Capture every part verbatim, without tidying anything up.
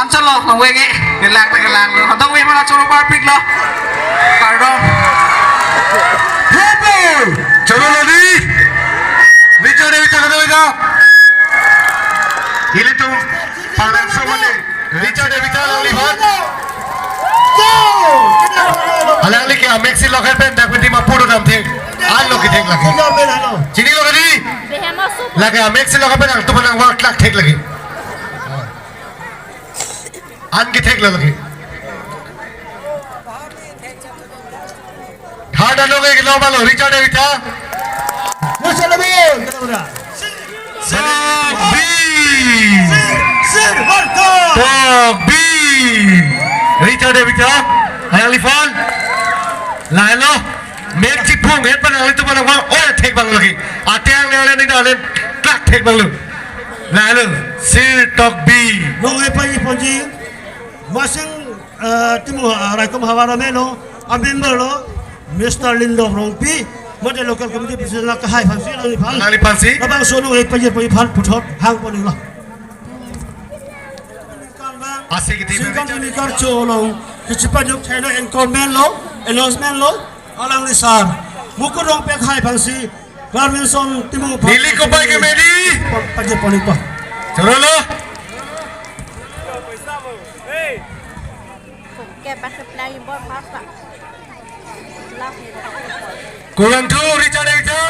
Ancholo, nang wege, gelak ta gelak lo. Hatong we mana choro parpik lo. Kardom. Hepo! Choro lo di. Richard David choro lo. Ilitum parang somale. Richard David alangliphan. Alangli ke amek si loket pen dak pen di mapuro damthe. An lo kethek lagi. Chinilo kali. Lake amek si loket pen nangtum aphan nangvang klak thek lagi. An kethek lo lagi. Third ano ke kilo malo, Richard David ta. Nusya labi, kita udah. Tokbi. Sir, sir, welcome. Tokbi. Richard David ta. Alangliphan. Lahelo. Mek chiphung, het pen alanglitum aphan nangvang, oh, thek abang lagi. Ateng le le ni dalen, klak thek abang lo. Lahelo, Sir Tokbi. Long e pa i ponji. Masing, eh, Timung, eh, raikom havar amelo, a member lo, Mister Lindong Rongpi, mate local committee president la kahai aphansi, alangliphan. Alangliphansi. Labangso long e pa i ponji aphan puthot hang pon-iklo. Asi kiti Singkan beri. Ini karcho lo, kecipat yuk china anchorman lo, announcement lo, alangli sir. Mukur Rongpi kahai aphansi, Carmenson Timung aphan. Neli kopai ke medi. Pajir pon-ikpo. Choro lo. Ke pakai pelangi bor papa. Kurang tu Richard David ta.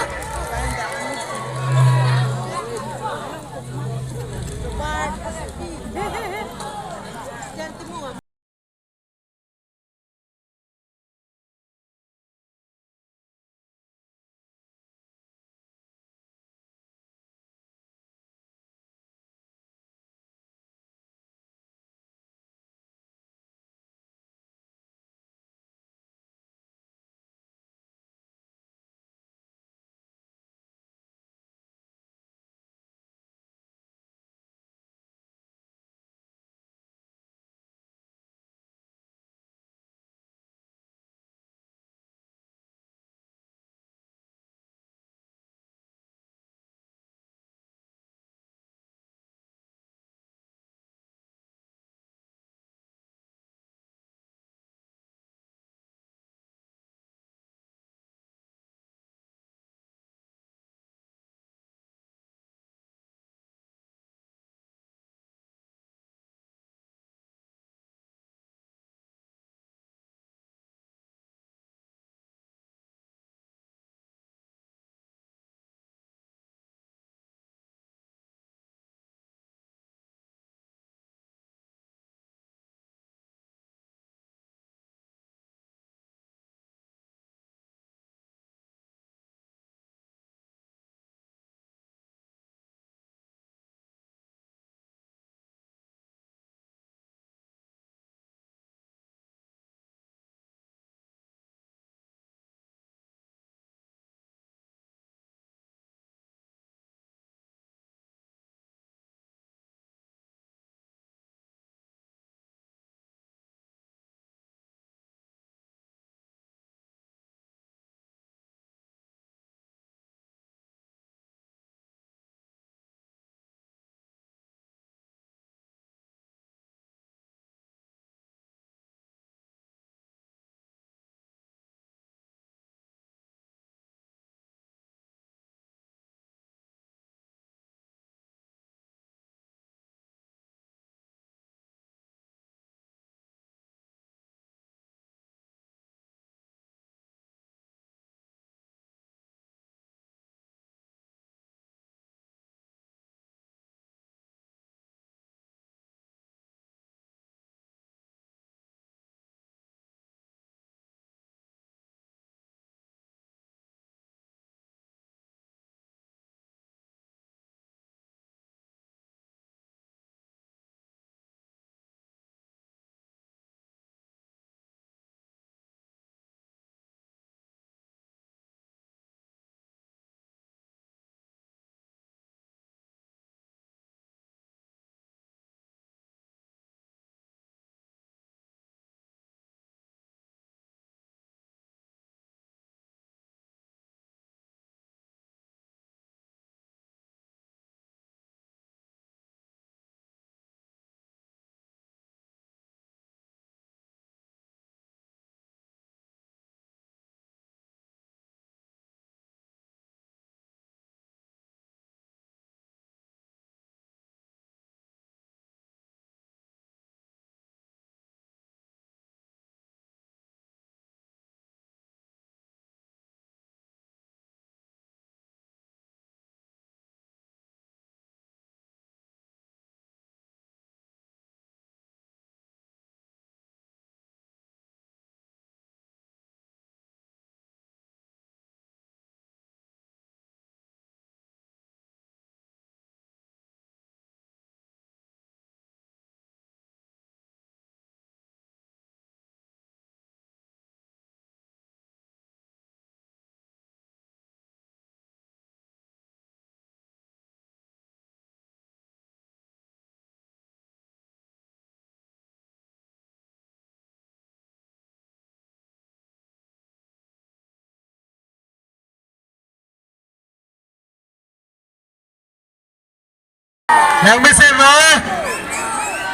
Nangmesen ma?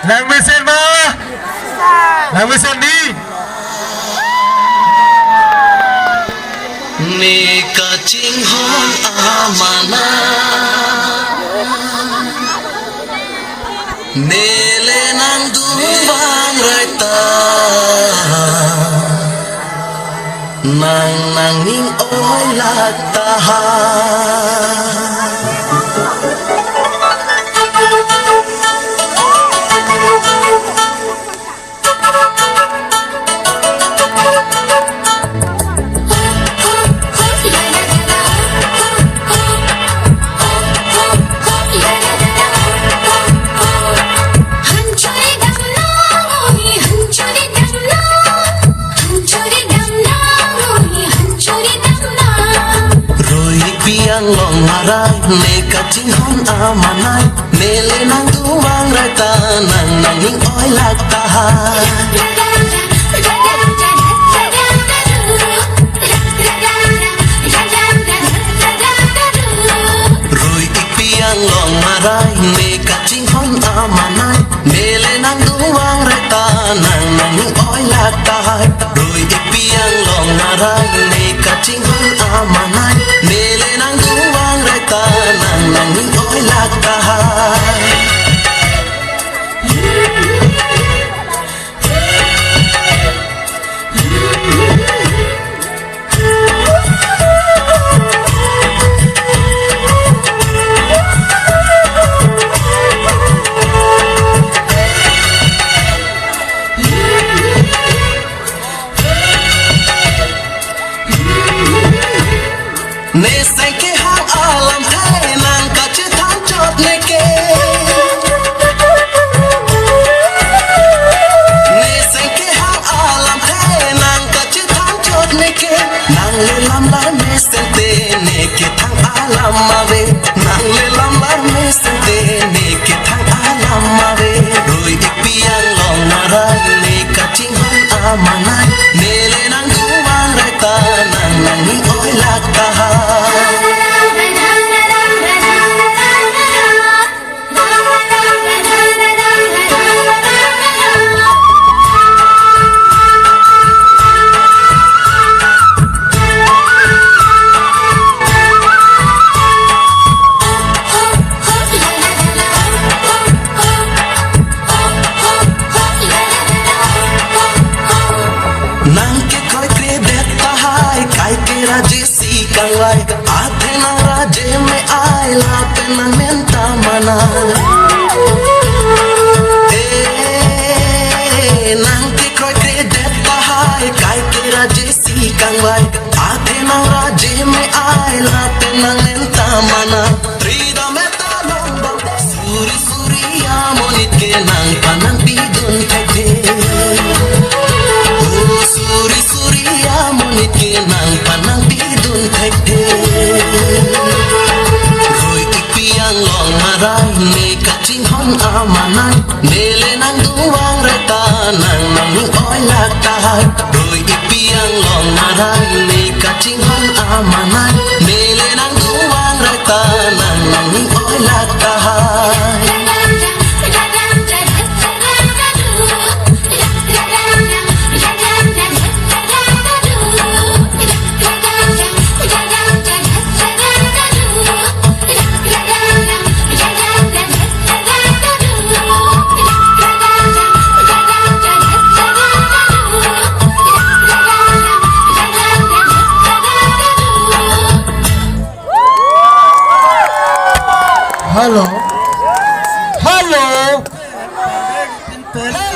Nangmesen ma? Nangmesen di? Ne kachinghon amanai, ne le nangdun vangrai ta, nang nangning oi lak tahai. Rui pi anglong arai, ne kachinghon amanai, ne le nangdun vangrai ta, nang nangning oi lak tahai. Rui-ik pi anglong arai, ne kachinghon amanai, ne le nangdun vangrai ta, nang nangning oi lak tahai. Rui-ik pi anglong arai, ne kachinghon amanai, ne le nangdun vangrai ta, nang nangning oi lak tahai. Ne seng kehang alamthe nang kachethan chot neke. Ne seng kehang alamthe nang kachethan chot neke. Nang le lam lar mesen te ne kethang alam ave. Nang le lam lar mesen te ne kethang alam ave. Rui-ik pi anglong arai, ne kachinghon amanai, ne le nangdun vangrai ta, nang nangning oi lak tahai. Nang kekroikredet tahai, kaike raje si kangvai, athe nang raje me ai lapen nang men ta mana. Eh, nang kekroikredet tahai, kaike raje si kangvai, athe nang raje me ai lapen nang men ta mana. Tridam eta long bang suri suri amonit ke nangphan nangpidun thekthe. O suri suri amonit ke nangphan nangpidun thekthe. Rui-ik pi anglong arai, ne kachinghon amanai, ne le nangdun vangrai ta, nang nangning oi lak tahai. Rui-ik pi anglong arai, ne kachinghon amanai, ne le nangdun vangrai ta, nang nangning oi lak tahai. Hello. Hello. Hello.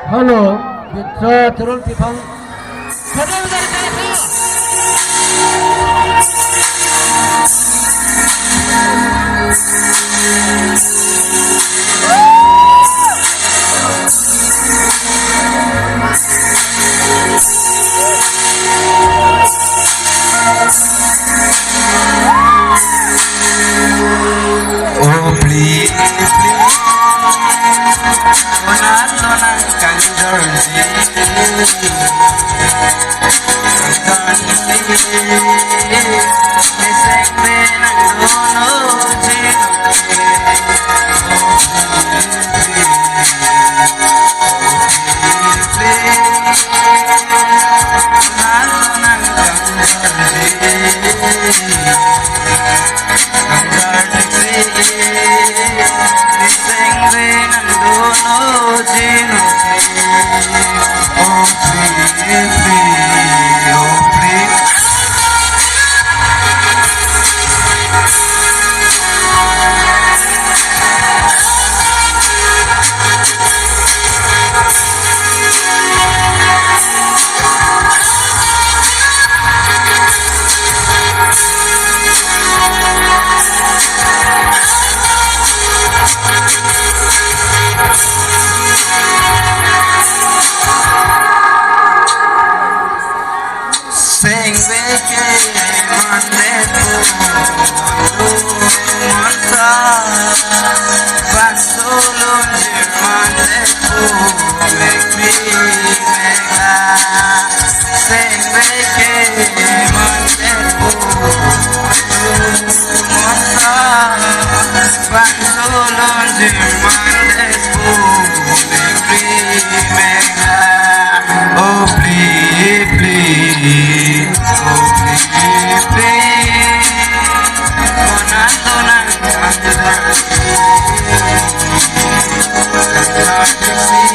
Hello, Bitra Terul Pipang. Oh, please, please. Konan lonang kang Jorji. Kang Jorji. Niseng benang dono jino. Oh, please, please. Sengve ke mande pu monta, bangso longjir mande pu mekri mekla. Sengve ke mande pu monta, bangso longjir mande pu mekri mekla. Oh, please, please. Oh, please, please. Konan lonang kang Jorji. Kang Jorji.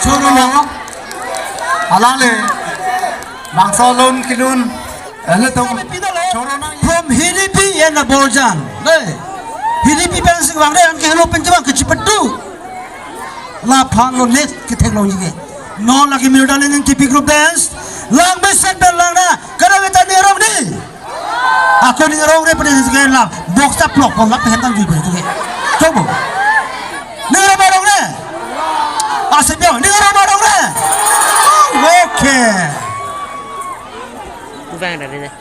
Choro lo, alale, bangso lun kelun, ele tong, choro nang. From Hiripi and Aborjan, le, Hiripi pen sing bang le, anke helo pen jebang kecipetu. Laphan lo net kethek lo jige. Non lagi miru dali ning T P group dance, lang besen pen lang na, kada beta ni rong ni. Ako ning rong re pada sike la box ta plok pon la pen tam jui pen tu ke. Coba. Ning rong ba rong re. Asep yo, ning rong ba rong re. Okay. Bang dari deh.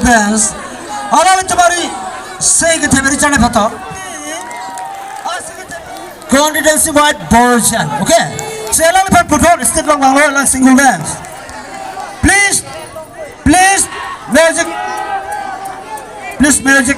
Dance. Alangli chomari, se ke themeri chane phato. Constituency wide Borjan. Okay. Se alangli phan puthot stage along vanglo, alang single dance. Please, please, music. Please, music.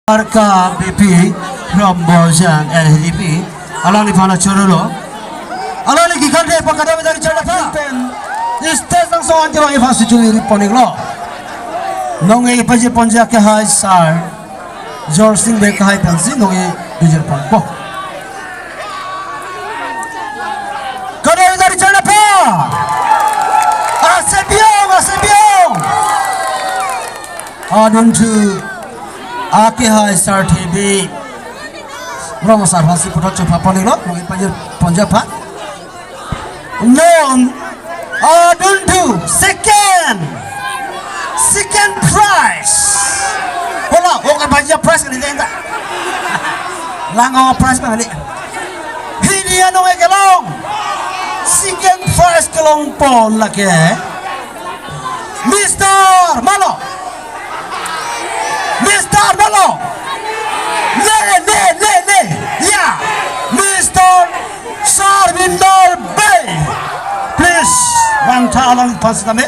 Arka B P from Borjang L H D P. Alangliphan chorolo. Alangli kekhan de pakadam dari chorolo pha. Stage nangso anti bang iphan si chuniri pon-iklo. Nonke pajir ponji akehai sir Jorsing Bey akehai pensi nonke pajir ponpo. Kadam dari chorolo pha. Ase biong, ase biong. Adunthu akehai sar Thebi Rong asar aphan si puthot chepha pon-iklo, nonke pajir ponji aphan. Non, adunthu, second, second prize. Hola, oke, pajir prize kali denda. Lang o prize kali. Hini anong kelong. Second prize kelong pon lake. Mister Malo. Mister Malo. Ne, ne, ne, ne. Ya. Mister Sarvinder Bey. Please, vangtha alangliphan sitame.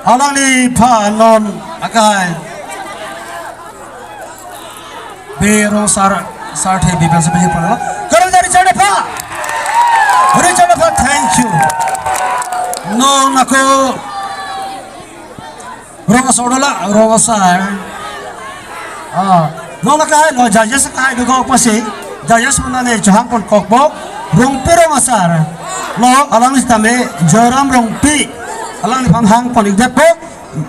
Alangliphan non akai. Bey Rong asar, sar Thebi pensi pajir ponlo. Kadam dari chorolo pha. Dari chorolo pha, thank you. Non ako Rong asar dola, Rong asar. Ah, non akehai lo, judges akehai do ko pasi. Judges mane chohang ponkokpo. Rongpi Rong asar. Lo, alangli sitame Joram Rongpi. Alangliphan hang pon-ik detpo.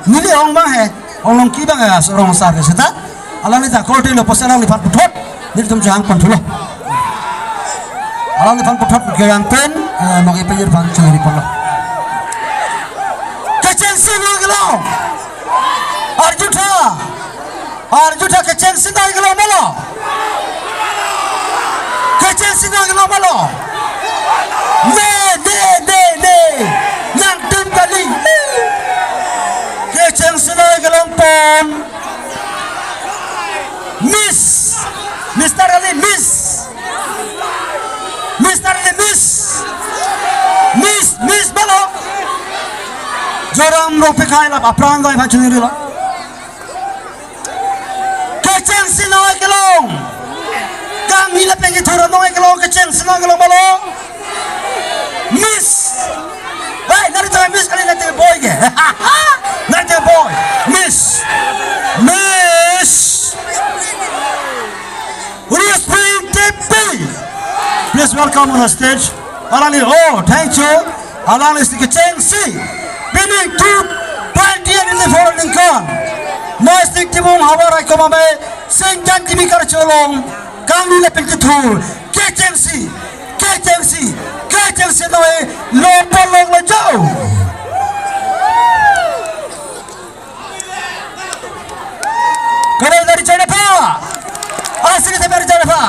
Neli ong bang he, ong long ki bang he, so Rong asar ke seta. Alangli ta korte lo pusi alangliphan puthot nelitum chohang ponthulo. Alangliphan puthot kerang pen, eh, nonke pajir aphan chuniri ponlo. Kechengsi nangkelong. Arjutha. Arjutha kechengsi nangkelong Malo. Kechengsi nangkelong Malo. Ne, ne, ne, ne. Nangtum kali. Kechengsi nangkelong pon. Miss. Mister kali, Miss. Mister kali, Miss. Miss, Miss Malo. Joram Rongpi akehai la aphrang dai aphan chunirilo. Kechengsi nangkelong. Kangni lapen kethur nangkelong, kechengsi nangkelong Malo. Miss. Hey, nari to Miss kali, nari to boy ke. Nari to boy. Miss. Miss. Rospring Tepi. Please welcome on the stage. Alangli, oh, thank you. Alangli si kechengsi. Pini two twenty and twenty-four aningkan. Mastik Timung havar raikom amei sengkan kimi karcholong. Kangni lapen kethur. Kechengsi. Kechengsi. Kechengsi noi. Lo polong lo jo. Kadam dari chorolo pha. Asli dari chorolo pha.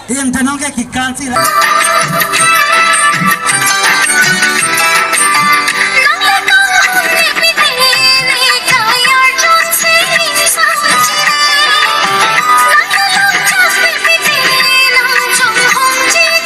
Yang tenang ke kikan si.